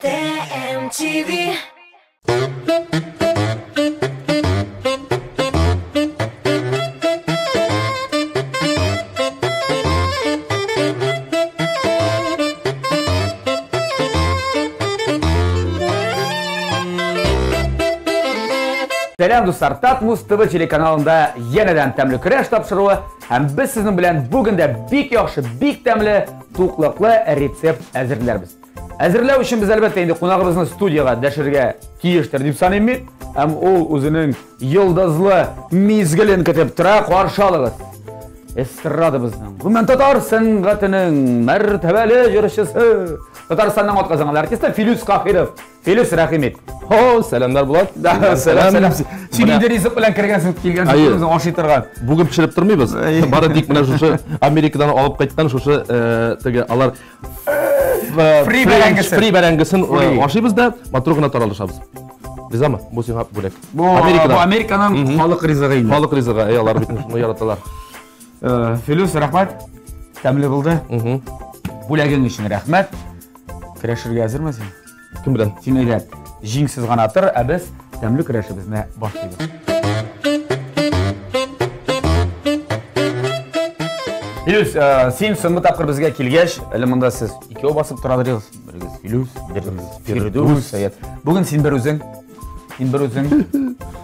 TMTV. Сәлам, дуслар! Татмус ТВ телеканалында янәдән тәмле көрәш тапшыруы һәм без сезнең белән бүген дә бик яхшы, бик тәмле, туклыклы рецепт әзерләрбез. Әзерләү өчен без әлбәттә инде кунагыбызны студиягә дәшергә тиештер дип саныйм мин. Һәм ул үзенең йолдызлы мизгелен көтеп тора. Каршы алыгыз. Эстрадабызның, гомумән татар сәнгатенең мәртәбәле җырчысы, Татарстанның атказанган артисты Филүс Каһиров. Филүс, рәхим ит. О, сәламнәр, Булат. Да, сәлам, сәлам. Син инде ризык белән кергәнсең, килгәнсең, үзең ашый торган. Бүген пешереп тормыйбыз. Бары тик менә шушы Америкадан алып кайткан шушы теге алар фри бәрәңгесен. Фри бәрәңгесен ашыйбыз да матур гына таралышабыз. Ризамы? Бу сиңа бүләк. Бу Американың халык ризыгы инде. Халык ризыгы, әй, алар бит шуны яраталар. Филүс, рәхмәт. Тәмле булды. Бүләгең өчен рәхмәт. Көрәшергә әзерме син? Кем белән? Син әйдә, җиңсез гына тор, ә без тәмле көрәшебезне башлыйбыз. Филүс, син соңгы тапкыр безгә килгәч, әле монда сез икәү басып тора идегез. Берегез Филүс, берегез Фирдүс. Бүген син бер үзең. Син бер үзең.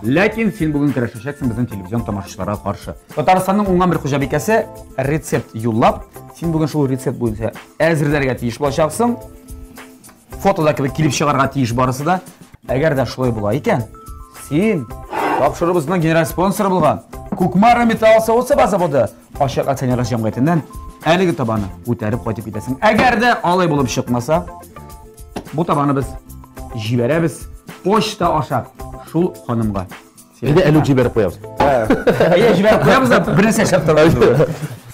Ләкин син бүген көрәшәчәксең безнең телевизион тамашачыларга каршы. Татарстанның уңган бер хуҗабикәсе рецепт юллап, син бүген шул рецепт буенча әзерләргә тиеш булачаксың. Фотода кебек килеп чыгарга тиеш барысы да. Әгәр дә шулай була икән, син тапшыруыбызның генераль спонсоры булган Кукмара металл савыт-саба заводы ачык акционерлар җәмгыятеннән әлеге табаны күтәреп кайтып китәсең. Әгәр дә алай булып чыкмаса, бу табаны без җибәрәбез почта аша шул ханымга. Әйдә, әле үк җибәреп куябыз. Әйдә, җибәреп куябыз да, бер нәрсә эшләп торабыз.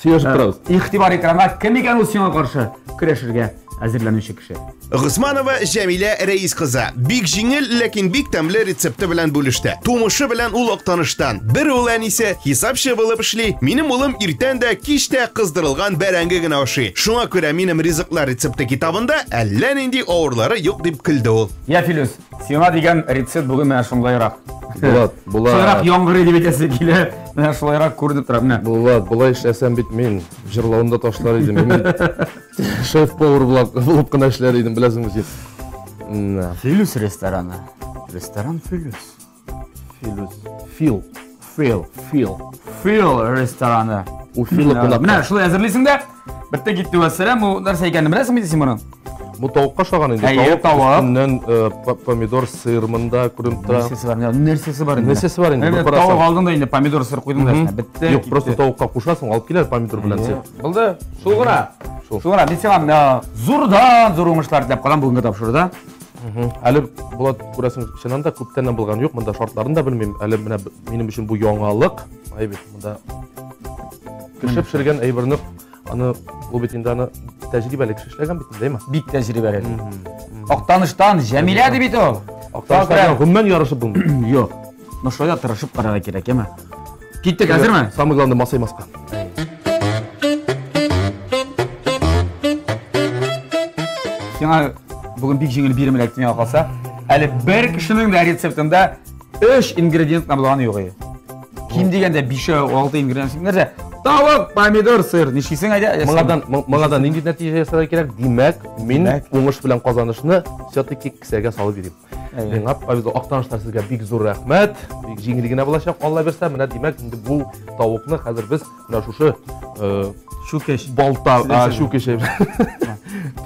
Сөйләшеп торабыз. Игътибар экранга, кем икән ул сиңа каршы көрәшергә әзерләнүче кеше? Госманова Җәмилә Рәис кызы бик җиңел, ләкин бик тәмле рецепты белән бүлеште. Тумышы белән ул Актаныштан. Бер ул әнисе хисапчы булып эшли. Минем улым иртән дә, кич тә кыздырылган бәрәңге генә ашый. Шуңа күрә минем ризыклар рецепты китабында әллә нинди авырлары юк, дип көлде ул. Я, Филүс, Сиңа дигән рецепт бүген менә шундайрак. Булат, Булат. Шулайрак яңгырый дип әйтәсе килә. Менә шулайрак күренеп тора. Менә. Булат, болай эшләсәм бит мин җырлавын да ташлар идем. Мин шеф-повар булып кына эшләр идем, беләсеңме син. Филүс рестораны. Ресторан Филүс. Филүс. Фил. Фил. Фил. Фил рестораны. У Фила кунакта. Менә шулай әзерлисең дә, бетте китте вәссәлам. Бу нәрсә икәнен беләсеңме син моның? Бу тавыкка ошаган инде. Әйе, тавык. Өстеннән помидор, сыр монда күренеп тора. Нәрсәсе бар? Нәрсәсе бар инде? Нәрсәсе бар инде? Инде тавык алдың да инде помидор, сыр куйдың да өстенә. Бетте. Юк, просто тавыкка кушасың, алып килә помидор белән сыр. Булды. Шул гына. Шул гына. Мин сиңа зурдан зур уңышлар теләп калам бүгенге тапшыруда. Әле Булат, күрәсең, чыннан да күптәннән булган юк, монда шартларын да белмим. Әле менә минем өчен бу яңалык. Ай бит, монда кеше пешергән әйберне аны ул бит инде аны тәҗрибәле кеше эшләгән бит инде, әйме? Бик тәҗрибәле. Актаныштан Җәмилә ди бит ул. Актаныштан гомумән ярышып булмый. Юк. Но шулай да тырышып карарга кирәк, әйме? Киттек, әзерме? Самое главное, масаймаска. Сиңа бүген бик җиңел бирем эләкте миңа калса. Әле бер кешенең дә рецептында 3 ингредиент булганы юк иде. Ким дигәндә 5-6 ингредиент. Нәрсә? Тавык, помидор, сыр. Нишлисең әйдә? Моңардан моңардан нинди нәтиҗә ясарга кирәк? Димәк, мин уңыш белән казанышны все-таки кесәгә салып йөрим. Миңа повезло. Актаныштан сезгә бик зур рәхмәт. Бик җиңел генә булачак, Алла бирсә. Менә димәк, инде бу тавыкны хәзер без менә шушы чүкеч, балта, чүкеч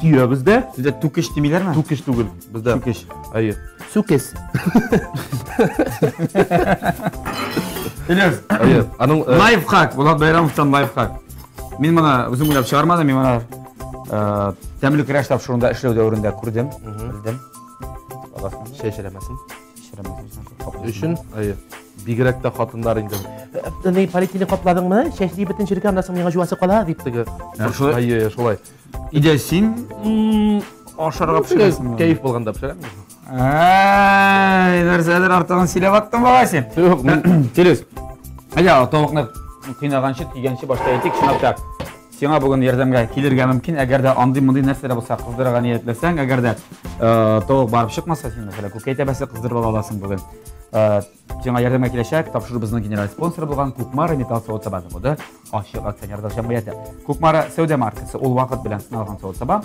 төябез дә. Сездә түкеч димиләрме? Түкеч түгел, бездә. Чүкеч. Әйе. Сүкес. Илюс. Әйе, аның лайфхак, Булат Байрамовтан лайфхак. Мин моны үзем уйлап чыгармадым, мин моны тәмле көрәш тапшыруында эшләү дәверендә күрдем, белдем. Чәчрәмәсен. Өчен, әйе. Бигрәк тә хатыннар инде. Ни полиэтилен капладыңмы? Чәчри бөтен җиргә, аннан соң миңа жуасы кала дип теге. Әйе, шулай. Идә син ашарга пешерәсең. Кәеф булганда пешерәм. Әй, нәрсәдер артыгын сөйләп аттың бугай син. Юк, мин Филүс. Әйдә, тавыкны кыйнаганчы, тигәнче башта әйтик, чынлап та. Сиңа бүген ярдәмгә килергә мөмкин, әгәр дә андый-мондый нәрсәләр булса, кыздырырга ниятләсәң, әгәр дә тавык барып чыкмаса, син, мәсәлән, күкәй тәбәсе кыздырып ала аласың бүген. Сиңа ярдәмгә киләчәк тапшыруыбызның генераль спонсоры булган Кукмара металл савыт-саба заводы ачык акционерлык җәмгыяте. Кукмара сәүдә маркасы ул вакыт белән сыналган савыт-саба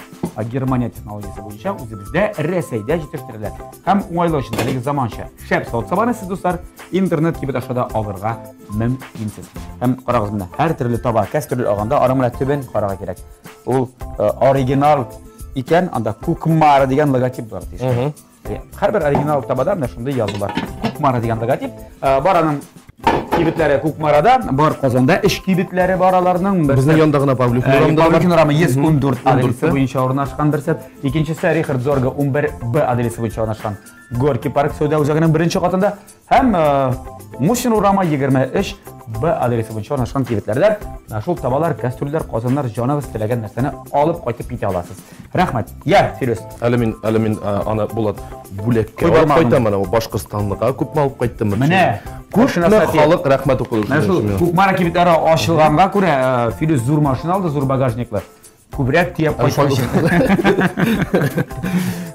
Германия технологиясе буенча үзебездә Рәсәйдә җитештерелә. Һәм уңайлы өчен әлеге заманча шәп савыт-сабаны сез, дуслар, интернет кибет аша да алырга мөмкинсез. Һәм карагыз менә, һәр төрле таба, кәстрүл алганда аның менә төбен карарга кирәк. Ул оригинал икән, анда Кукмара дигән логотип бар тиеш. Һәрбер оригинал табада менә шундый язу бар. Кукмара дигән логотип. Бар аның кибетләре Кукмарада, бар Казанда эш кибетләре бар аларның. Безнең янда гына Павлюхин урамында. Павлюхин урамы 114 адресы буенча урнашкан берсе. Икенчесе Рихард Зорга 11 Б адресы буенча урнашкан. Горький парк сәүдә үзәгенең беренче катында һәм Мусин урамы 23 Б адресы буенча урнашкан кибетләрдә менә шул табалар, кастрюльләр, казаннар, җаныгыз теләгән нәрсәне алып кайтып китә аласыз. Рәхмәт. Я, Фирүз. Әле мин, әле мин аны Булат бүләккә алып кайтам, менә Башкортстанлыга күпме алып кайттым. Менә күпме халык рәхмәт укыды. Менә шул Кукмара кибетләре ачылганга күрә Фирүз зур машина алды, зур багажниклы. Күбрәк төяп кайтыр өчен.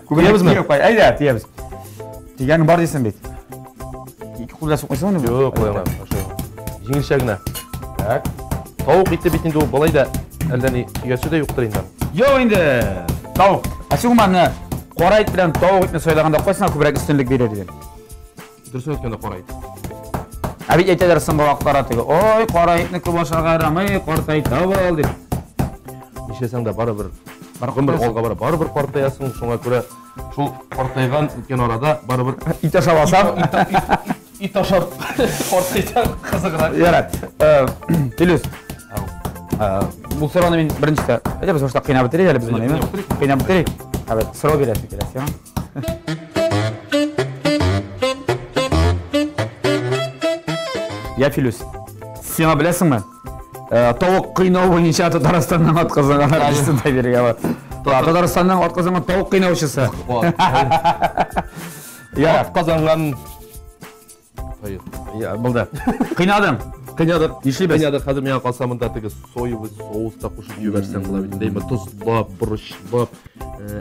Күбрәк төяп кайт. Әйдә, төябез. Дигән бар дисең бит. Ике кулда сукмыйсыңмы? Юк, куямам. Җиңелчә генә. Так. Тавык ите бит инде ул болай да әллә ни төясе дә юктыр инде. Юк инде. Тавык. Ә син гомумән кара ит белән тавык итне сайлаганда кайсына күбрәк өстенлек бирер идең? Дөресен әйткәндә кара ит. Ә бит әйтәләр соңгы вакытларда теге, ой, кара итне күп ашарга ярамый, картайта ул дип. Нишләсәң дә барыбер гомер алга бара, барыбер картаясың, шуңа күрә шул картайган үткән арада барыбер ит ашап алсаң, ит ашап картайсаң кызыграк. Ярар. Филүс. Бу сорауны мин беренчедә, әйдә без башта кыйнап бетерик әле без моны, кыйнап бетерик. Әбәт, сорау бирәсе килә сиңа. Я, Филүс, сиңа беләсеңме? Тавык кыйнау буенча Татарстанның атказанган артисты да бирергә бар. Татарстанның атказанган тавык кыйнаучысы. Я, атказанган. Я, булды. Кыйнадым. Кыйнадык. Нишлибез? Кыйнадык. Хәзер миңа калса монда теге соевый соус та кушып җибәрсәң була бит. Әйме тозлап, борычлап,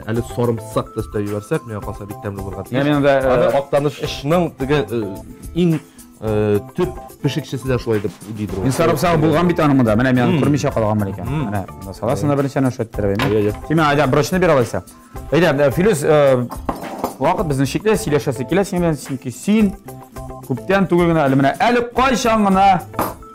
әле сарымсак та өстәп җибәрсәк, миңа калса бик тәмле булырга тиеш. Мин анда Актанышның теге иң төп пешекчесе дә шулай дип дидер. Мин сарымсагы булган бит аның монда. Менә мин күрмичә калганмын икән. Менә саласың да берничә нәрсә иттереп. Син миңа әйдә борычны бир алайса. Әйдә, Филүс, вакыт безнең чикле, сөйләшәсе килә синең белән, чөнки син күптән түгел генә әле менә әле кайчан гына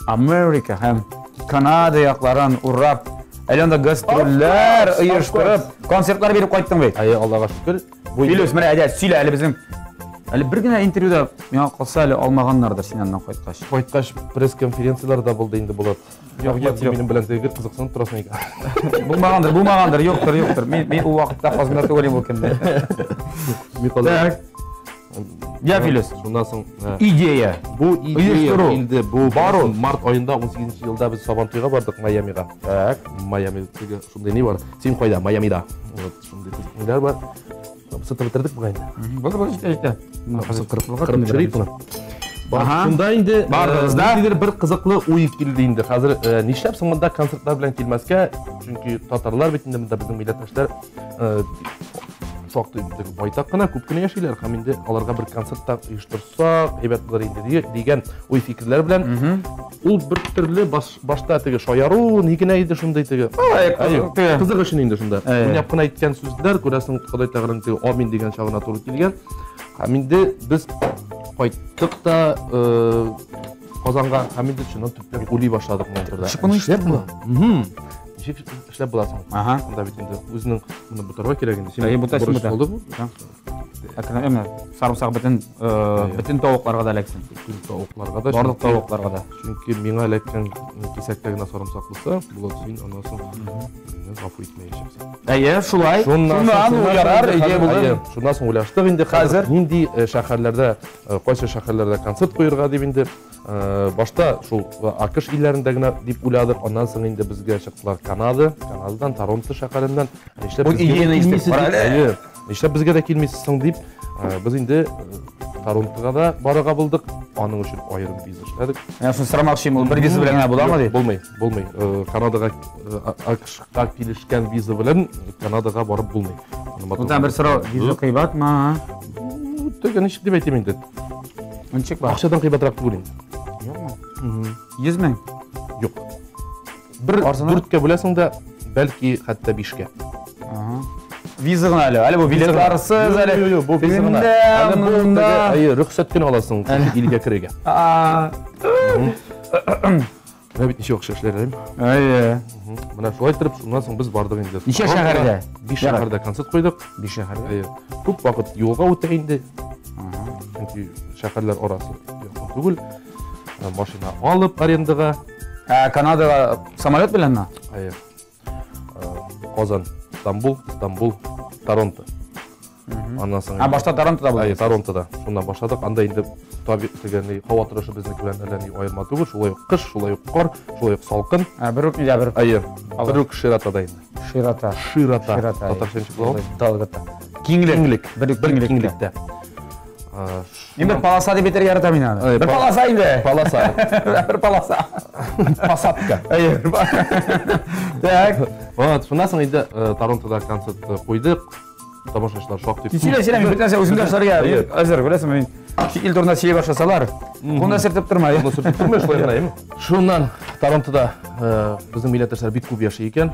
Америка һәм Канада якларын урап, әле анда гастрольләр оештырып, концертлар биреп кайттың бит. Әйе, Аллага шөкер. Филүс, менә әйдә, сөйлә әле безнең. Әле бер генә интервью да миңа калса әле алмаганнардыр син аннан кайткач. Кайткач пресс-конференцияләр дә булды инде, Булат. Юк, юк, юк. Минем белән теге кызыксынып торасың икән. Булмагандыр, булмагандыр, юктыр, юктыр. Мин мин ул вакытта Казанда түгел идем ул көндә. Так. Я, Филүс. Шуннан соң идея. Бу идея килде. Бу бару март аенда 18 елда без Сабантуйга бардык Майамига. Так. Майами теге шундый ни бар? Син кайда? Майамида. Вот шундый ниләр бар. Сытып бетердек бугай инде. Булды, булды, җитә, җитә. Кырып төшерик моны. Шунда инде бардыгыз да. Ниндидер бер кызыклы уй килде инде. Хәзер нишләп соң монда концертлар белән килмәскә? Чөнки татарлар бит инде монда безнең милләттәшләр шактый байтак кына, күп кенә яшиләр һәм инде аларга бер концерт та оештырсак, әйбәт булыр инде дигән уй фикерләр белән ул бер төрле башта теге шаяру ни генә иде шундый теге. Кызык өчен инде шунда. Уйнап кына әйткән сүзләр, күрәсең, Ходай Тәгаләнең теге амин дигән чагына туры килгән. Һәм инде без кайттык та Казанга һәм инде шуннан төпләп уйлый башладык моның турында. Ничек була? Ничек эшләп була соң? Ага. Анда бит инде үзенең моны бутарга кирәк инде. Син бутасың бу. Әкрен әмма сарымсак бөтен бөтен тавыкларга да эләксен. Бөтен тавыкларга да. Барлык тавыкларга да. Чөнки миңа эләккән кисәктә генә сарымсак булса, Булат, син аннан соң мине гафу итмәячәксең. Әйе, шулай. Шуннан ярар, идея булды. Шуннан соң уйлаштык инде хәзер нинди шәһәрләрдә, кайсы шәһәрләрдә концерт куерга дип инде. Башта шул АКШ илләрендә генә дип уйладык, аннан соң инде безгә чыктылар Канада, Канададан, Торонто шәһәреннән. Нишләп безгә, нишләп безгә дә килмисез соң дип, без инде Торонтога да барырга булдык. Аның өчен аерым виза эшләдек. Менә шуны сорамакчы идем, ул бер виза белән генә буламы дип? Булмый, булмый. Канадага, АКШка килешкән виза белән Канадага барып булмый. Монда бер сорау, виза кыйбатмы? Теге ничек дип әйтим инде? Ничек бар? Акчадан кыйбатрак түгел инде. Юкмы? 100 мең? Юк. Бер дүрткә бүләсең дә, бәлки хәтта бишкә. Виза гына әле. Әле бу билетларсыз әле. Юк, юк, бу виза гына. Әле бу әйе, рөхсәт кенә аласың илгә керергә. Менә бит ничә акча эшләр әле. Әйе. Менә шулай итеп, шуннан соң без бардык инде. Ничә шәһәрдә? Биш шәһәрдә концерт куйдык. Биш шәһәрдә. Әйе. Күп вакыт юлга үтә инде. Чөнки шәһәрләр арасы якын түгел. Машина алып арендага. Ә Канадага самолет беләнме? Әйе. Казан, Стамбул, Стамбул, Торонто. Аннан соң. Ә башта Торонтода булды. Әйе, Торонтода. Шуннан башладык. Анда инде табигый дигән һава торышы безнеке белән әллә ни аерма түгел. Шулай ук кыш, шулай ук кар, шулай ук салкын. Ә бер үк нидә бер. Әйе. Бер үк широтада инде. Широта. Широта. Татарча ничек була? Долгота. Киңлек. Киңлек. Бер үк киңлектә. Мин бер полоса дип әйтергә яратам инде аны. Бер полоса инде. Полоса. Бер полоса. Посадка. Әйе. Так. Вот, шуннан соң инде Торонтода концерт куйдык. Тамашачылар шактый. Сөйлә, сөйлә, мин бөтен нәрсә үземдә эшләргә әзер, беләсеңме, мин чит ил турында сөйли башласалар, кулны сөртеп тормай. Кулны сөртеп тормай, шулай гына, әйеме? Шуннан Торонтода безнең милләттәшләр бик күп яши икән.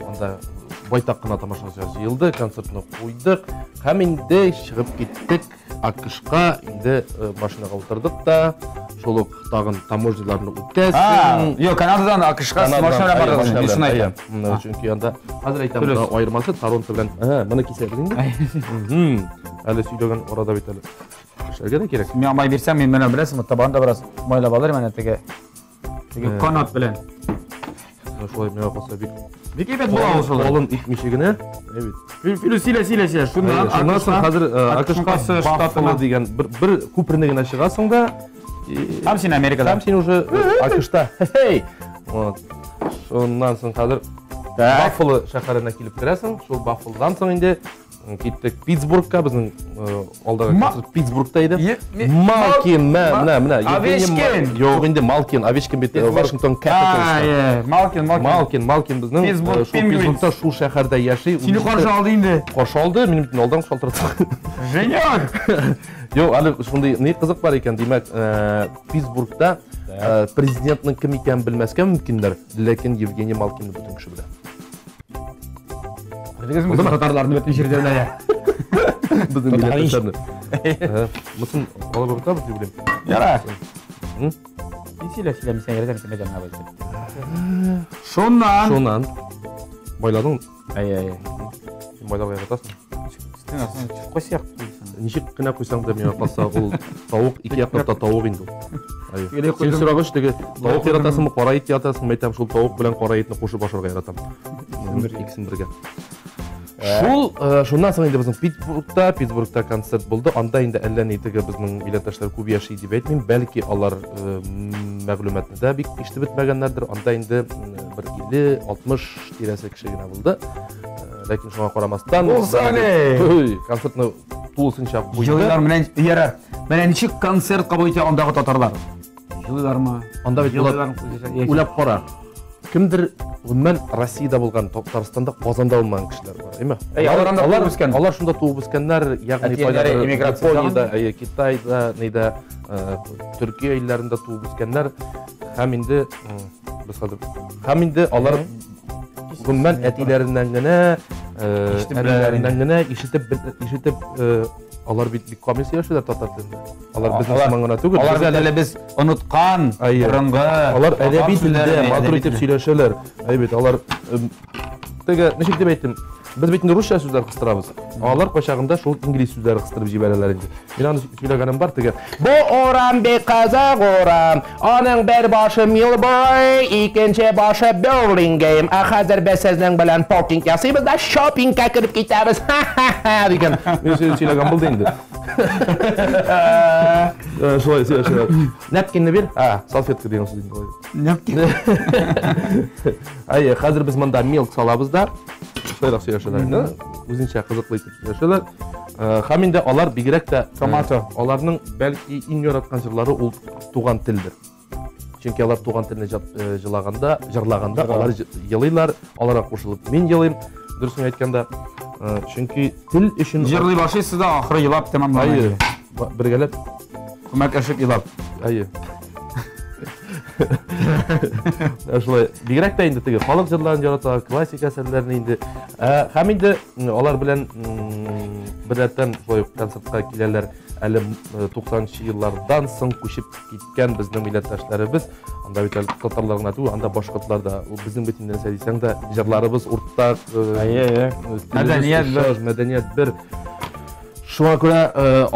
Анда байтак кына тамашачылар җыелды, концертны куйдык. Һәм инде чыгып киттек АКШка, инде машинага утырдык та, шул ук тагын таможняларны үтәсең. Юк, Канададан АКШка машина бардык, мин шуны әйтәм. Чөнки анда хәзер әйтәм, аермасы Торонто белән. Моны кисәбез инде. Әле сөйләгән арада бит әле эшләргә дә кирәк. Миңа май бирсәң, мин менә беләсеңме, табаны да бераз майлап алырмын әнә теге. Теге канат белән. Шулай миңа калса бик Бик әйбәт була ул шулай. Калын итмичә генә. Әйбәт. Филүс сөйлә, сөйлә, сөйлә. Шуннан шуннан соң хәзер АКШка Баффало дигән бер күперне генә чыгасың да. Һәм син Америкада. Һәм син уже АКШта. Хей! Вот. Шуннан соң хәзер Баффало шәһәренә килеп керәсең. Шул Баффалодан соң инде киттек Питтсбургка, безнең алдагы концерт Питтсбургта иде. Малкин, менә, менә, Овечкин. Юк инде Малкин, Овечкин бит Вашингтон Capitals. Малкин, Малкин. Малкин, Малкин безнең шул Питтсбургта, шул шәһәрдә яши. Сине каршы алды инде. Каршы алды, минем бит алдан шалтыратты. Женек! Юк, әле шундый ни кызык бар икән, димәк, Питтсбургта президентның кем икәнен белмәскә мөмкиннәр, ләкин Евгений Малкинны бөтен кеше белә. Күрдегезме, татарларны бөтен җирдә белә. Безнең милләттәшләрне. Мосын алып бетәбез дип уйлыйм. Яра. Син сөйлә, сөйлә, мин сиңа ярдәм итәм, абый. Шуннан. Шуннан. Байладың? Әйе, әйе. Син байларга яратасың? Син асын кайсы як? Ничек кенә куйсаң да миңа калса, ул тавык ике яклап та тавык инде ул. Әйе. Син сорагач теге тавык яратасыңмы, кара ит яратасыңмы, әйтәм, шул тавык белән кара итне кушып ашарга яратам. Икесен бергә. Шул, шуннан соң инде безнең Питтсбургта, Питтсбургта концерт булды. Анда инде әллә ни теге безнең милләттәшләр күп яши дип әйтмим. Бәлки алар мәгълүматны да бик ишетеп бетмәгәннәрдер. Анда инде бер 50-60 тирәсе кеше генә булды. Ләкин шуңа карамастан, Булса әле! Концертны тулысынча куйды. Елыйлар менә ярар. Менә ничек концерт кабул итә андагы татарлар? Елыйлармы? Анда бит уйлап кара. Кемдер гомумән Россиядә булган, Татарстанда, Казанда булмаган кешеләр бар, әйме? Әй, алар анда туып үскән. Алар шунда туып үскәннәр, ягъни кайдадыр Япониядә, әйе, Китайда, нидә, Төркия илләрендә туып үскәннәр. Һәм инде без хәзер һәм инде алар гомумән әтиләреннән генә, әниләреннән генә ишетеп ишетеп алар бит бик камил сөйләшәләр татар телендә. Алар безнең сыман гына түгел. Алар бит әле без оныткан борынгы. Алар әдәби телдә матур итеп сөйләшәләр. Әй бит алар теге ничек дип әйтим, без бит инде русча сүзләр кыстырабыз. Алар кайчагында шул инглиз сүзләре кыстырып җибәрәләр инде. Мин аны сөйләгәнем бар теге. Бу урам бик кызык урам. Аның бер башы Милбой, икенче башы Берлингейм. Ә хәзер без сезнең белән покинг ясыйбыз да шопингка кереп китәбез. Ха-ха-ха дигән. Мин сөйләгән булды инде. Шулай сөйләшәләр. Нэпкинны бир. А, салфетка дигән сүз инде. Нэпкин. Әйе, хәзер без монда милк салабыз да. Шулайрак сөйләшәләр инде. Үзенчә кызыклы итеп сөйләшәләр. Һәм инде алар бигрәк тә Томато. Аларның бәлки иң яраткан җырлары ул туган телдер. Чөнки алар туган телне җырлаганда, җырлаганда алар елыйлар, аларга кушылып мин елыйм, дөресен әйткәндә. Чөнки тел өчен җырлый башлыйсыз да ахыры елап тәмамлана. Әйе. Бергәләп күмәкләшеп елап. Әйе. Шулай, бигрәк тә инде теге халык җырларын ярата, классик әсәрләрне инде. Һәм инде алар белән беррәттән шулай ук концертка киләләр. Әле 90 еллардан соң күчеп киткән безнең милләттәшләребез. Анда бит әле татарлар гына түгел, анда башкортлар да. Ул безнең бит инде нәрсә дисәң дә, җырларыбыз уртак, Әйе, әйе. Мәдәният бер. Мәдәният бер. Шуңа күрә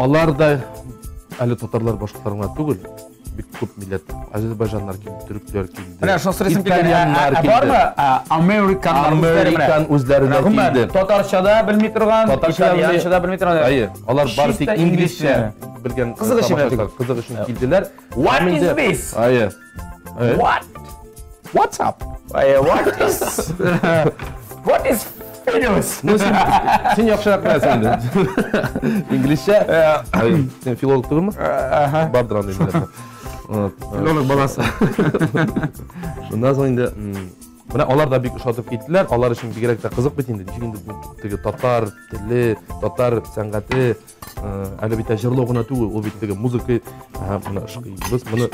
алар да әле татарлар, башкортлар гына түгел, бик күп милләт. Азербайҗаннар килде, төрекләр килде. Менә шуны сорыйсым килгән. Итальяннар килде. Бармы? Американнар Американ үзләре дә килде. Татарча да белми торган, итальянча да белми торган. Әйе, алар бары тик инглизчә белгән. Кызык өчен кызык өчен килделәр. What is this? Әйе. What? What's up? What is What is Филюс? Ну, син яхшырак беләсең инде. Инглизчә. Син филолог түгелме? Ага. Бардыр андый милләттә. Филолог баласы. Шуннан соң инде менә алар да бик ошатып киттеләр. Алар өчен бигрәк тә кызык бит инде. Ничек инде бу теге татар теле, татар сәнгате, әле бит җырлау гына түгел, ул бит теге музыка, моны ышкыйбыз, моны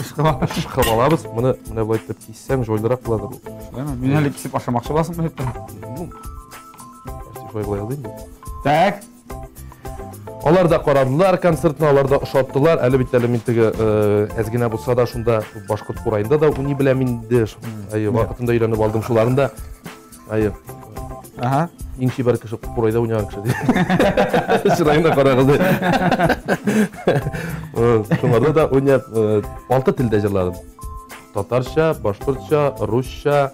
ышкып алабыз, моны менә болай итеп киссәң, җайлырак буладыр ул. Шулаймы? Мин әле кисеп ашамакчы буласың дип торам. Ну, почти шулай була инде. Так. Алар да карадылар концертны, алар да ошаттылар. Әле бит әле мин теге әз генә булса да шунда башкорт кураенда да уйный беләм инде. Әйе, вакытында өйрәнеп алдым шуларын да. Әйе. Ага. Иң чибәр кеше курайда уйнаган кеше ди. Чыраена карагыз. Шуларда да уйнап, 6 телдә җырладым. Татарча, башкортча, русча,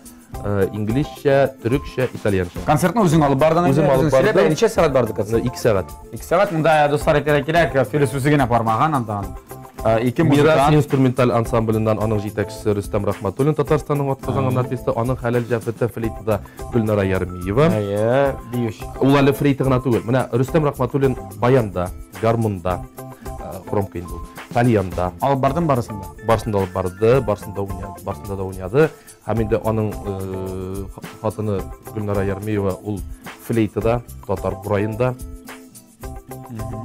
инглизчә, төрекчә, итальянча. Концертны үзең алып бардың. Үзем алып бардым. Ничә сәгать барды концерт? 2 сәгать. 2 сәгать. Монда дуслар әйтергә кирәк, Филүс үзе генә бармаган андан. Ике Мирас музыкант. инструменталь ансамбленнән аның җитәкчесе Рөстәм Рахматуллин, Татарстанның атказанган артисты, аның хәләл җәфете флейтада Гөлнара Ярмиева. Әйе, биюш. Ул әле флейта гына түгел. Менә Рөстәм Рахматуллин баянда, гармунда, хромка инде ул, тальянда. Алып бардым барысын да. Барысын да алып барды, барысын да уйнады, барысында да уйнады. Һәм инде аның хатыны Гөлнара Ярмиева ул флейтада, татар кураенда,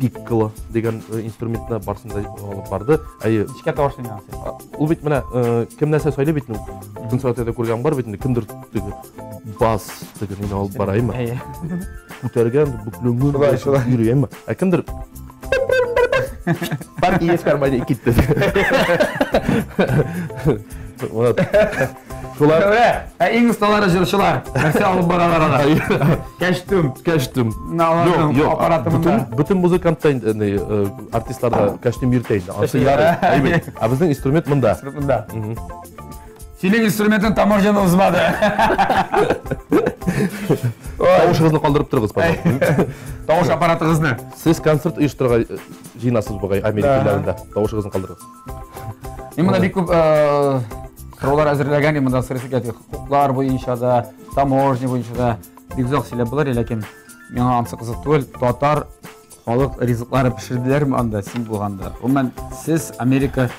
пикколо дигән инструментны барысын да алып барды. Әйе. Ничкә тавыш уйнаган син? Ул бит менә кем нәрсә сөйли бит, консерваториядә күргән бар бит инде, кемдер теге бас теге мине алып бараймы? Әйе. Күтәргән, бүкләнгән, Шулай, шулай. йөргәнме? Ә кемдер бар есть кармане китте. Вот. Шулай. Ә иң осталары җырчылар. Нәрсә алып баралар алар? Кәчтүм. Кәчтүм. Юк, юк. Аппараты монда. Бөтен музыкантта инде, артистлар да кәчтүм йөртә инде. Ансы ярый. Әйбәт. Ә безнең инструмент монда. Инструмент монда. Синең инструментың таможняны узмады. Тавышыгызны калдырып торыгыз, пожалуйста. Тавыш аппаратыгызны. Сез концерт оештырырга җыенасыз бугай Америка илләрендә. Тавышыгызны калдырыгыз. Мин монда бик күп сораулар әзерләгән, мин монда сорыйсы килә, хокуклар буенча да, таможня буенча да бик озак сөйләп булыр, ләкин миңа ансы кызык түгел. Татар халык ризыклары пешерделәрме анда син булганда? Гомумән, сез Америка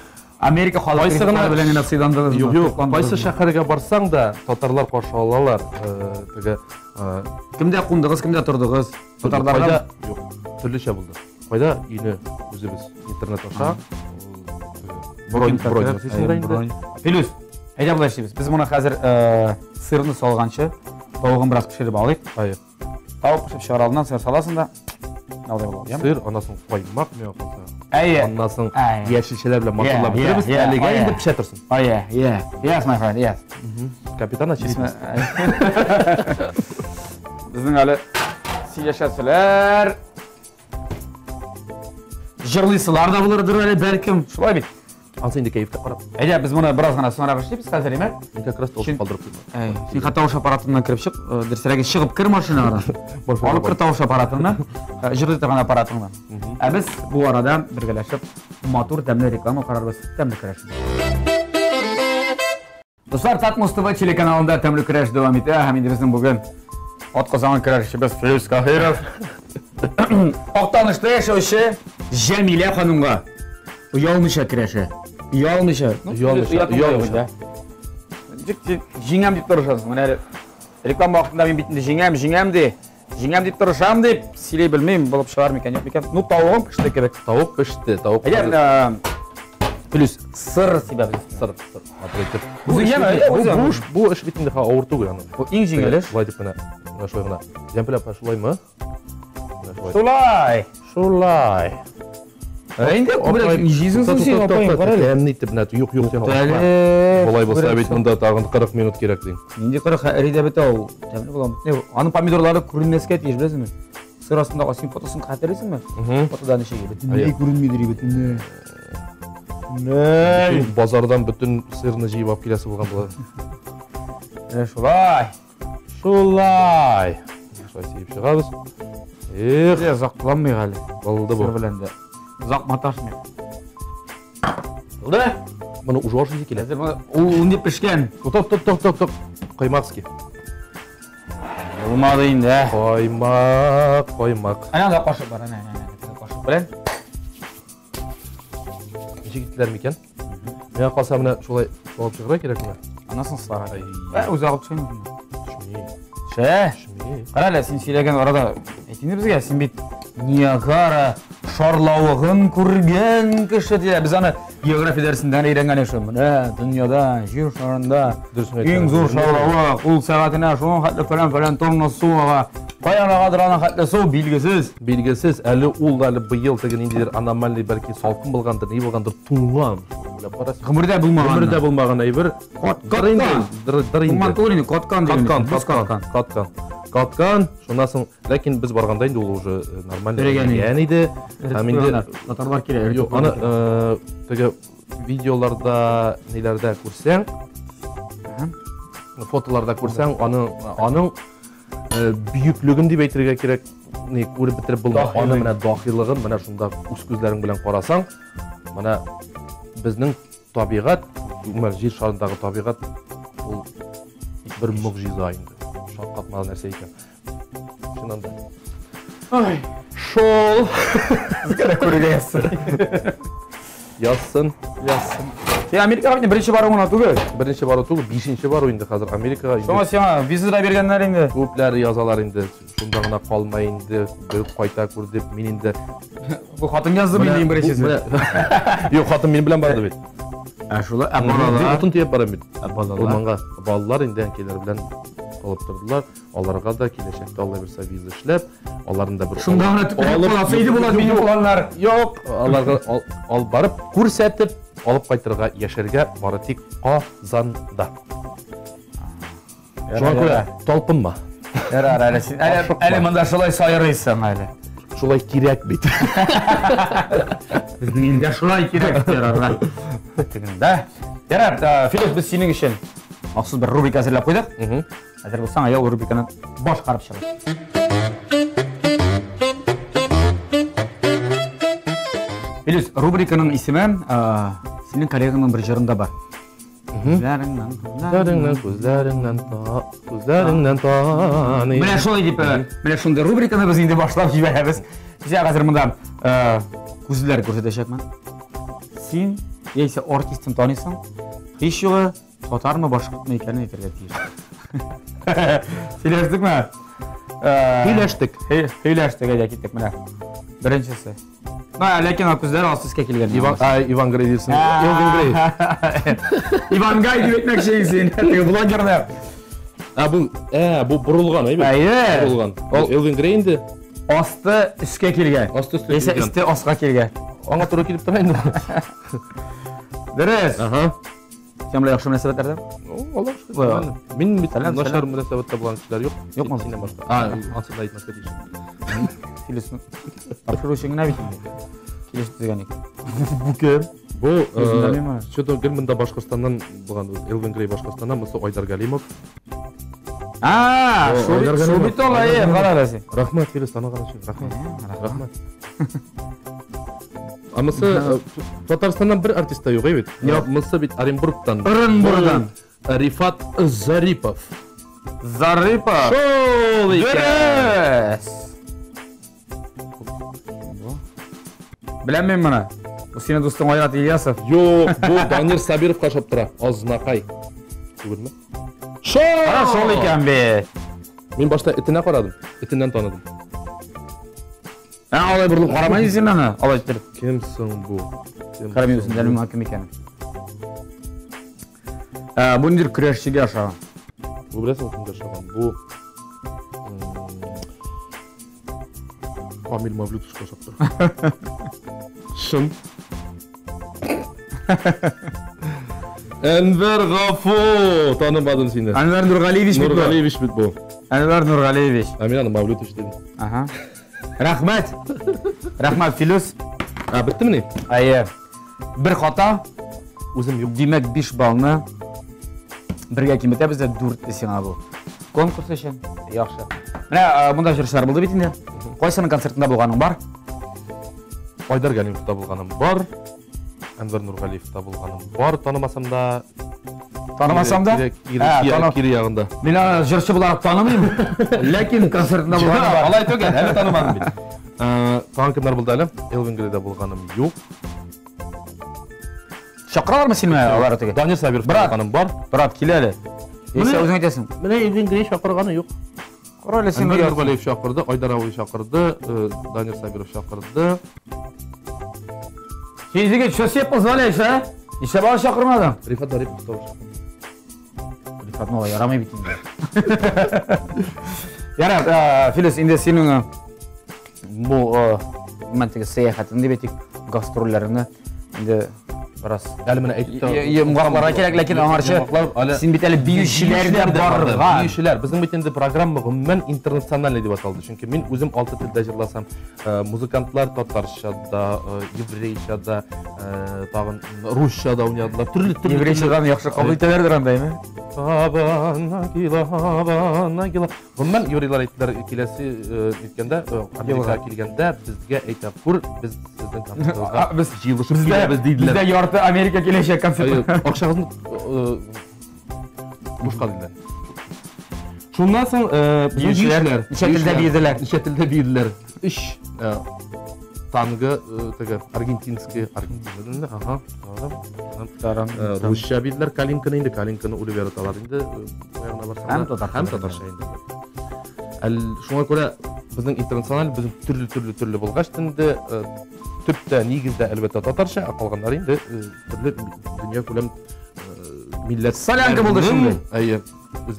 халык ризыклары белән генә сыйландыгызмы? Юк, юк, кайсы шәһәргә барсаң да татарлар каршы алалар. Теге кемдә кундыгыз, кемдә тордыгыз? Татарларда юк, төрлечә булды. Кайда өйне үзебез интернет аша бронь ясыйсың инде. Филүс, әйдә болай эшлибез. Без моны хәзер сырны салганчы тавыгын бераз пешереп алыйк. Әйе. Тавык пешеп чыгар алдыннан сыр саласың да. Алай була, яме? Сыр, аннан соң каймак миңа калса. Әйе. Аннан соң яшелчәләр белән матурлап бетерәбез. Әлегә инде пешә торсын. Әйе, yeah. Yes, my friend, yes. Капитан очевидность. Безнең әле сөйләшәселәр, җырлыйсылар да булырдыр әле бәлкем. Шулай бит. Ансы инде кәефкә карап. Әйдә, без моны бераз гына соңрак эшлибез хәзер, әйме? Мин как раз тавыш калдырып куйдым. Син хәтта тавыш аппаратыннан кереп чык, дөресрәге чыгып кер машинага. Алып кер тавыш аппаратыңны, җырлый торган аппаратыңны. Ә без бу арада бергәләшеп матур тәмле реклама карарбыз, тәмле көрәш. Дуслар, Татмос ТВ телеканалында тәмле көрәш дәвам итә, һәм инде безнең бүген атказанган көрәшчебез Филүс Каһиров. Актанышта яшәүче Җәмилә ханымга оялмыйча көрәшә. Оялмыйча. Оялмыйча, оялмыйча. Ничек җиңәм дип тырышасың? Менә әле реклама вакытында мин бит инде җиңәм, җиңәм ди. Җиңәм дип тырышам дип сөйли белмим, булып чыгар микән, юк микән. Ну, тавыгым пеште кебек. Тавык пеште, тавык. Әйдә, плюс сыр сибәбез. Сыр, сыр. Матур итеп. Бу бу эш, бу эш бит инде авыр түгел аның. Бу иң җиңел эш. Шулай дип менә, менә шулай гына. Җәмпел апа, шулаймы? Шулай. Шулай. Ә инде күбрәк җыйсың соң син, апаем, кара әле. Тәмле итеп менә, юк, юк, син Әле. Болай булса бит монда тагын 40 минут кирәк дим. Нинди 40 эри дә бетә ул. Тәмле була. Не, аның помидорлары күренмәскә тиеш, беләсеңме? Сыр астында син фотосын хәтерлисеңме? Фотода ничек? Бөтенләй күренмидер, бөтенләй. Бөтен базардан бөтен сырны җыеп алып киләсе булган була. Менә шулай. Шулай. Шулай сиеп чыгабыз. Эх, озак кыланмыйк әле. Булды бу. Сыр белән дә. Озак маташмыйк. Булды? Моны уже ашыйсы килә. Хәзер моны ул инде пешкән. Ток, ток, ток, ток, ток. Каймакский. Булмады инде. Каймак, каймак. Әнә анда кашык бар, әнә, әнә, әнә. Кашык белән. Ничек иттеләр микән? Миңа калса менә шулай алып чыгарга кирәк менә. Аннан соң сыларга. Ә, үзе агып төшә инде. Төшми. Төшә. Төшми. Кара әле, син сөйләгән арада әйт инде безгә, син бит Ниагара шарлавыгын күргән кеше диләр. Без аны география дәресендә өйрәнгән идек шул. Менә дөньяда, җир шарында иң зур шарлавык, ул сәгатенә шуның хәтле фәлән-фәлән тонна су ага. Каян агадыр аның хәтле су, билгесез. Билгесез, әле ул да әле быел теге ниндидер аномальный, бәлки салкын булгандыр, ни булгандыр, туңган. Уйлап кара. Гомердә булмаган. Гомердә булмаган әйбер. Каткан. Туңган түгел инде, каткан дигән. Каткан, каткан, каткан. Каткан, шуннан соң, ләкин без барганда инде ул уже нормаль эрегән иде. Һәм инде татарлар килә. Юк, аны теге видеоларда, ниләрдә күрсәң, фотоларда күрсәң, аның аның бөеклеген дип әйтергә кирәк, ни күреп бетереп булмый. Аны менә дахилыгын менә шунда үз күзләрең белән карасаң, менә безнең табигать, гомумән җир шарындагы табигать ул бер могҗиза инде. Шаккатмалы нәрсә икән. Чыннан да. Ай, шол. Безгә дә күрергә язсын. Язсын. Язсын. Син Америкага бит беренче баруың гына түгел. Беренче бару түгел, бишенче бару инде хәзер Америкага. Шуңа сиңа виза да биргәннәр инде. Күпләр язалар инде. Шунда гына калма инде, бер кайта күр дип, мин инде. Бу хатын язды инде иң беренчесе. Юк, хатын минем белән барды бит. Ә шулай, ә балалар? Утын төяп барам бит. Ә балалар? Урманга. Балалар инде әнкәйләр белән калып тордылар. Аларга да киләчәктә Алла бирсә виза эшләп, аларны да бер Шунда гына төпләнеп каласы иде булат минем планнар. Юк, аларга алып барып, күрсәтеп, алып кайтырга, яшәргә бары тик Казанда. Шуңа күрә талпынма. Ярар, әле син әле, әле монда шулай сайрыйсың әле. Шулай кирәк бит. Безнең илдә шулай кирәк, ярар. Тегендә. Ярар, Филипп, без синең өчен махсус бер рубрика әзерләп куйдык. Әзер булсаң, әйдә ул рубриканы башкарып чыгыйк. Филүс, рубриканың исеме синең коллегаңның бер җырында бар. Күзләреңнән, күзләреңнән, күзләреңнән, күзләреңнән таный. Менә шулай дип, менә шундый рубриканы без инде башлап җибәрәбез. Сиңа хәзер монда күзләр күрсәтәчәкмен. Син яисә артистын таныйсың, һич югы татармы, башкортмы икәнен әйтергә тиеш. Сөйләштекме? Сөйләштек. Сөйләштек, әйдә киттек менә. Беренчесе. Ма, ләкин ул күзләре асты өскә килгән. Иван, а, Иван Грей дисең. Иван Грей. Иван Гай дип әйтмәкче син. Теге блогерны. А бу, бу борылган, әйбәт. Әйе. Борылган. Ул Элвин Грей инде. Асты өскә килгән. Асты өскә килгән. Өсте аска килгән. Аңа туры килеп тора инде. Дөрес. Ага. Син белән яхшы мөнәсәбәтләрдә? Ну, Аллаһ шөкер. Мин бит начар мөнәсәбәттә булган кешеләр юк. Юкмы? Синнән башка. А, ансын да әйтмәскә тиеш. Килешү. Тапшыру өчен генә бит инде. Килешү төзегән икән. Бу кем? Бу, что-то гел монда Башкортстаннан булган, Элвин Грей Башкортстаннан, монысы Айдар Галимов. А, шул бит ул, әйе, кара әле син. Рәхмәт, Филис, таныган өчен. Рәхмәт. Рәхмәт. Анысы Татарстаннан бер артист та юк, әй бит. Юк. Монысы бит Оренбургтан. Оренбургтан. Рифат Зарипов. Зарипов. Шул икән. Дөрес. Беләм мин моны. Бу синең дустың Айрат Ильясов. Юк, бу Данир Сабировка ошап тора. Азнакай. Түгелме? Шол! Кара шол икән бит. Мин башта этенә карадым. Этеннән таныдым. Ә, алай борылып карамай син аны, алай иттереп. Кем соң бу? Кара мин үзем дәлим кем икәнен. Ә, бу ниндидер көрәшчегә ошаган. Бу беләсең кемгә ошаган? Бу Камил Мавлютовка ошап тора. Чын. Әнвәр Гафу! Танымадым сине. Әнвәр Нургалиевич бит бу. Нургалиевич бит бу. Әнвәр Нургалиевич. Ә мин аны Мавлютович дидем. Ага. Рәхмәт. Рәхмәт, Филүс. А, беттемени? Әйе. Бер хата. Үзем юк. Димәк, 5 баллны бергә киметәбез дә 4 сиңа бу. Конкурс өчен яхшы. Менә монда җырчылар булды бит инде. Кайсының концертында булганың бар? Айдар Галимовта булганым бар. Әнвәр Нургалиевта булганым бар. Танымасам да. Танымасам да? Кире ягында. Мин аны җырчы буларак танымыйм, ләкин концертында булганым бар. Алай түгел, әле танымадым бит. Тагын кемнәр булды әле? Элвин Грейда булганым юк. Чакыралармы сине алар теге? Данир Сабиров булганым бар. Брат, кил әле. Яисә үзең әйтәсең. Менә Элвин Грей чакырганы юк. Кара әле син. Әнвәр Нургалиев чакырды, Айдар абый чакырды, Данир Сабиров чакырды. Син егет, что себе позволяешь, а? Нишләп алай чакырмадың? Рифат Зарипов тоже чакырды. Рифат малай ярамый бит инде. Ярар, Филүс, инде синең бу мен теге сәяхәтең дип әйтик, гастрольләреңне инде бераз әле менә әйтеп йомгакларга кирәк, ләкин аңарчы син бит әле биючеләр дә барган. Биючеләр. Безнең бит инде программа гомумән интернациональный дип аталды. Чөнки мин үзем 6 телдә җырласам, музыкантлар татарча да, еврейча да, тагын русча да уйнадылар. Төрле төрле. Еврейчадан яхшы кабул итәләрдер анда, әйме? Хабана кила, хабана кила. Гомумән, еврейлар әйттеләр, киләсе ниткәндә, Америкага килгәндә безгә әйтә күр, без сезнең концертыгызга без җыелышып киләбез диделәр. Бездә ярты Америка киләчәк концертка. Акчагызны бушка диделәр. Шуннан соң биючеләр ничә телдә биеделәр? Ничә телдә биеделәр? Өч танго, теге аргентинский, аргентинада, ага. Русча биеделәр Калинканы инде, Калинканы үлеп яраталар инде. Һәм татарча. Һәм татарча инде. Әл шуңа күрә безнең интернациональ, безнең төрле-төрле төрле булгач инде, төптә, нигездә әлбәттә татарча, ә калганнары инде төрле дөнья күләм милләт. Солянка булды шундый. Әйе.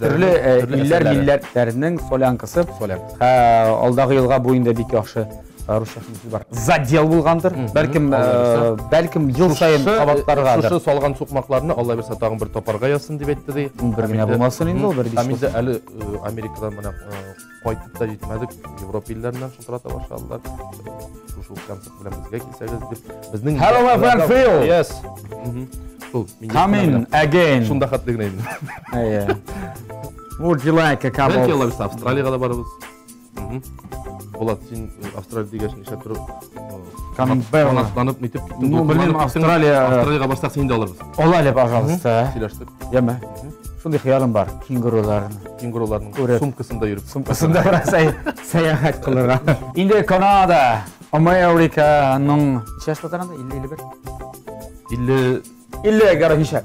Төрле илләр милләтләренең солянкасы. Солянкасы. Алдагы елга бу инде бик яхшы русча сүз бар. Задел булгандыр. Бәлкем, бәлкем ел саен кабатларгадыр. Шушы салган сукмакларны Алла бирсә тагын бер тапарга язсын дип әйтте ди. Бер генә булмасын инде ул, бер биш. Һәм инде әле Америкадан менә кайтып та җитмәдек, Европа илләреннән шылтырата башладылар. Шушы концерт белән безгә килсәгез дип. Безнең Hello my friend Phil. Yes. Шул. Come in again. Шунда хәтле генә инде. Әйе. Would you like a cup Бәлки of Алла бирсә Австралиягә дә барабыз. Булат, син Австралия дигәч нишләп торып Канберра. Канатланып нитеп киттең. Ну, белмим, Австралия. Австралиягә барсак син дә алырбыз. Ал әле, пожалуйста. Сөйләштек. Яме. Шундый хыялым бар, кенгуруларны. Кенгуруларның сумкасында йөреп. Сумкасында бераз сәяхәт кылырга. Инде Канада, Американың ничә штатларында? 50 51. 50 50 короче, ничә?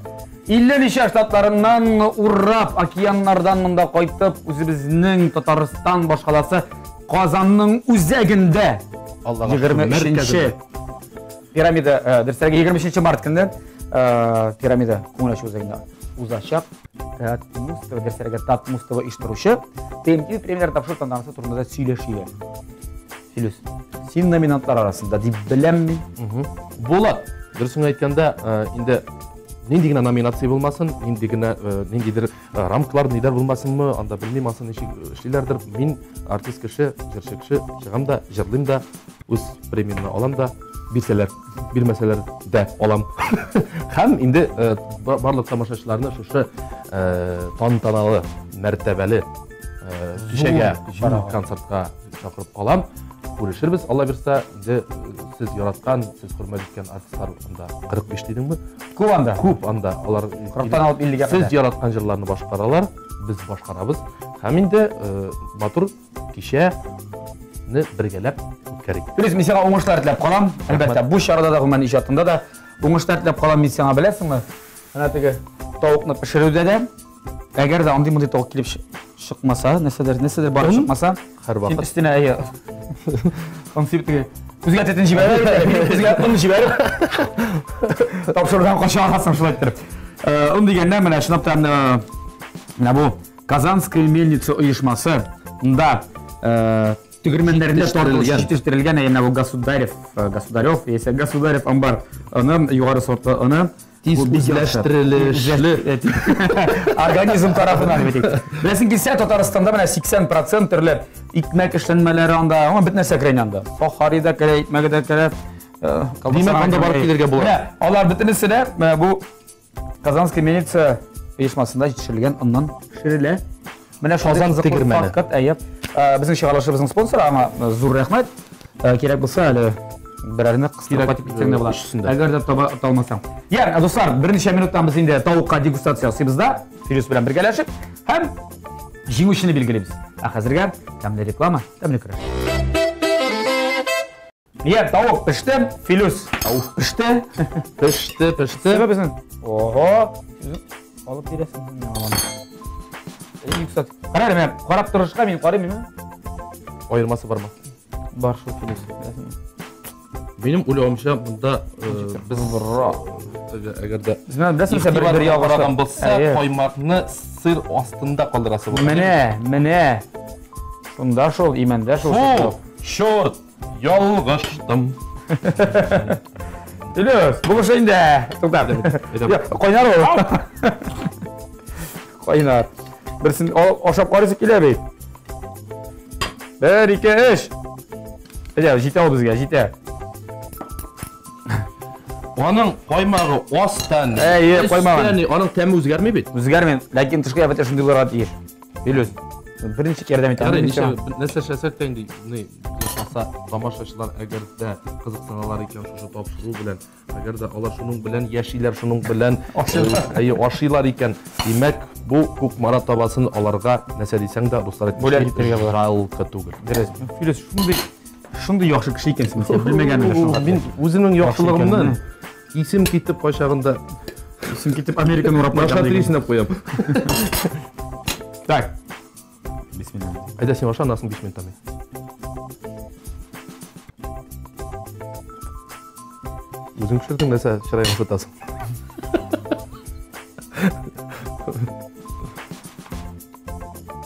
50 ничә штатларыннан урап, океаннардан монда кайтып, үзебезнең Татарстан башкаласы Казанның үзәгендә 23 пирамида, дөресрәге 23 март көндә пирамида күңел ачу үзәгендә узачак. Татмуз-ТВ, дөресрәге Татмуз-ТВ оештыручы ТМТ премьера тапшыру тантанасы турында сөйләшик. Филүс, син номинантлар арасында дип беләм мин. Булат, дөресен әйткәндә, инде нинди генә номинация булмасын, нинди генә ниндидер рамкалар, ниләр булмасынмы, анда белмим, асын ничек эшлиләрдер. Мин артист кеше, җырчы кеше, чыгам да, җырлыйм да, үз премиямне алам да, бирсәләр, бирмәсәләр дә алам. Һәм инде барлык тамашачыларны шушы тантаналы, мәртәбәле кичәгә, зур концертка чакырып калам. Күрешербез, Алла бирсә, инде сез яраткан, сез хөрмәт иткән артистлар анда 45 дидеңме? Күп анда. Күп анда. Алар 40-тан алып 50-гә кадәр. Сез яраткан җырларны башкаралар, без башкарабыз. Һәм инде матур кичәне бергәләп үткәрәбез. Кәрик. Филүс, мин сиңа уңышлар теләп калам. Әлбәттә, бу чарада да, гомумән иҗатында да уңышлар теләп калам мин сиңа, беләсеңме? Менә теге тавыкны пешерүдә дә, әгәр дә андый-мондый тавык килеп чыкмаса, нәрсәдер, нәрсәдер барып чыкмаса, һәрвакыт өстенә әйе. Он сип теге күзгә төтен җибәрә, күзгә он җибәреп тапшырудан кача аласың шулай иттереп. Он дигәндә менә чынлап та менә бу Казанская мельница оешмасы да тегермәннәрендә җитештерелгән әйе, менә бу Государев, Государев, яисә Государев амбар оны, югары сортлы оны. Тиз үзләштерелешле организм тарафыннан дип әйтик. Беләсең килсә, Татарстанда менә 80% төрле икмәк эшләнмәләре анда, аңа бөтен нәрсә керә анда. Сохари да керә, икмәге дә керә. Димәк, анда барып килергә була. Менә алар бөтенесе дә бу Казанская мельница оешмасында җитештерелгән оннан пешерелә. Менә Казан тегермәне. Факт, әйе. Безнең чыгарылышыбызның спонсоры, аңа зур рәхмәт. Кирәк булса әле берәрне кыстырып кайтып китсәң дә була. Әгәр дә таба алмасаң. Яр, дуслар, берничә минуттан без инде тавыкка дегустация ясыйбыз да, Филүс белән бергәләшеп һәм җиңүчене билгелибез. Ә хәзергә тәмле реклама, тәмле көрәш. Иә, тавык пеште, Филүс. Тавык пеште. Пеште, пеште. Сәбәп безнең. Ого. Алып бирәсең миңа аны. Юкса, кара әле, менә карап торышка мин карыйм, мин. Аермасы бармы? Бар шул, Филүс. Минем уйлавымча, монда без әгәр дә беләсең, бер бер ягы булса, каймакны сыр астында калдырасы була. Менә, менә. Шунда шул, имәндә шул. Фу, черт! Ялгыштым. Илюс, булыш инде. Тукта. Кайнар ул. Кайнар. Берсен ашап карыйсы килә бит. Бер, ике, өч. Әйдә, җитә ул безгә, җитә. Аның каймагы астан. Әйе, каймагы. Аның тәме үзгәрми бит. Үзгәрми, ләкин тышкы кыяфәте шундый булырга тиеш. Илюс, берничек ярдәм итә. Ярый, ничә, нәрсә эшләсәк тә инде, ни, булса, тамашачылар әгәр дә кызыксыналар икән шушы тапшыру белән, әгәр дә алар шуның белән яшиләр, шуның белән әйе, ашыйлар икән, димәк, бу Кукмара табасын аларга нәрсә дисәң дә, дуслар бүләк итәргә була. Жалко түгел. Дөрес. Филүс, шундый шундый яхшы кеше икәнсең, син белмәгән идем шуңа. Мин үземнең яхшылыгымнан исем китеп кайчагында исем китеп Американы урап кайтам. Башка трисенә куям. Так. Бисмилла. Әйдә син аша, аннан соң 5 минуттан мин. Үзең пешердең, нәрсә чыраеңны сытасың?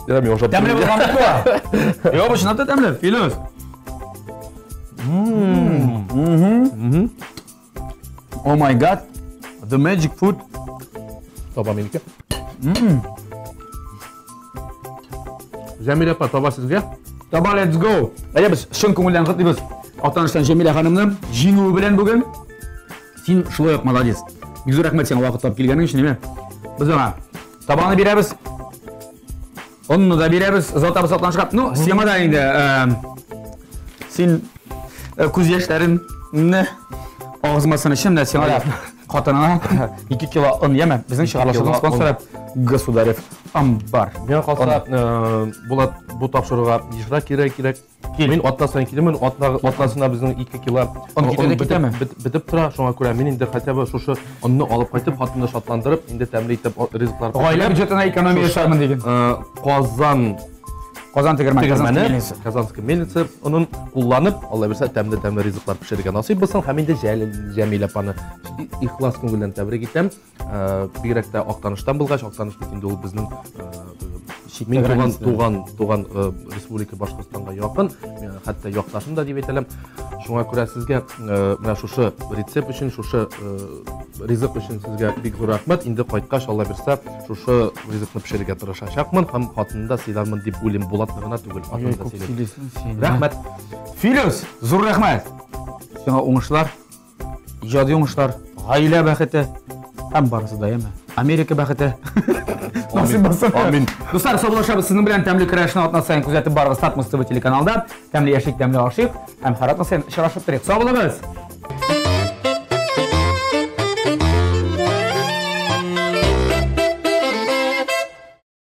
Ярар, мин ашап Тәмле булган бит бу. Юк, бу чынлап та тәмле, Филүс. Oh my god. The magic food. Таба минеке. Җәмилә апа, таба сезгә. Таба, let's go. Әйдә без чын күңелдән котлыйбыз. Актаныштан Җәмилә ханымны җиңүе белән бүген. Син шулай ук молодец. Бик зур рәхмәт сиңа вакыт табып килгәнең өчен, әйме? Без аңа табаны бирәбез. Онны да бирәбез, озатабыз Актанышка. Ну, сиңа да инде син күз яшьләреңне агызмасын өчен менә сиңа да хатыныңа 2 кило он яме. Безнең чыгарылышыбызның спонсоры Государев Амбар. Миңа калса, Булат бу тапшыруга ешрак кирәк кирәк. Мин атна саен киләмен, атна атнасына безнең 2 кило он китә китәме? Бетеп тора, шуңа күрә мин инде хотя бы шушы онны алып кайтып, хатынны шатландырып, инде тәмле итеп ризыклар. Гаилә бюджетына экономия ясармын диген. Казан Казан тегермәне, Казанская мельница. Казанская мельница онын кулланып, Алла бирсә, тәмле-тәмле ризыклар пешерергә насыйп булсын. Һәм инде Җәмилә апаны ихлас күңелдән тәбрик итәм. Бигрәк тә Актаныштан булгач, Актаныш бит инде ул безнең мин туган туган туган республика Башкортстанга якын, хәтта якташым да дип әйтәләм. Шуңа күрә сезгә менә шушы рецепт өчен, шушы ризык өчен сезгә бик зур рәхмәт. Инде кайткач, Алла бирсә, шушы ризыкны пешерергә тырышачакмын һәм хатынны да сыйлармын дип уйлыйм. Булатны гына түгел, хатынны да сыйлыйм. Рәхмәт. Филүс, зур рәхмәт. Сиңа уңышлар. Иҗади уңышлар, гаилә бәхете һәм барысы да, яме. Америка бәхете. Насыйп булсын. Амин. Дуслар, саубуллашабыз сезнең белән тәмле көрәшне атна саен күзәтеп барыгыз Татмус ТВ телеканалында. Тәмле яшик, тәмле ашыйк һәм һәр атна саен очрашып торыйк. Сау булыгыз.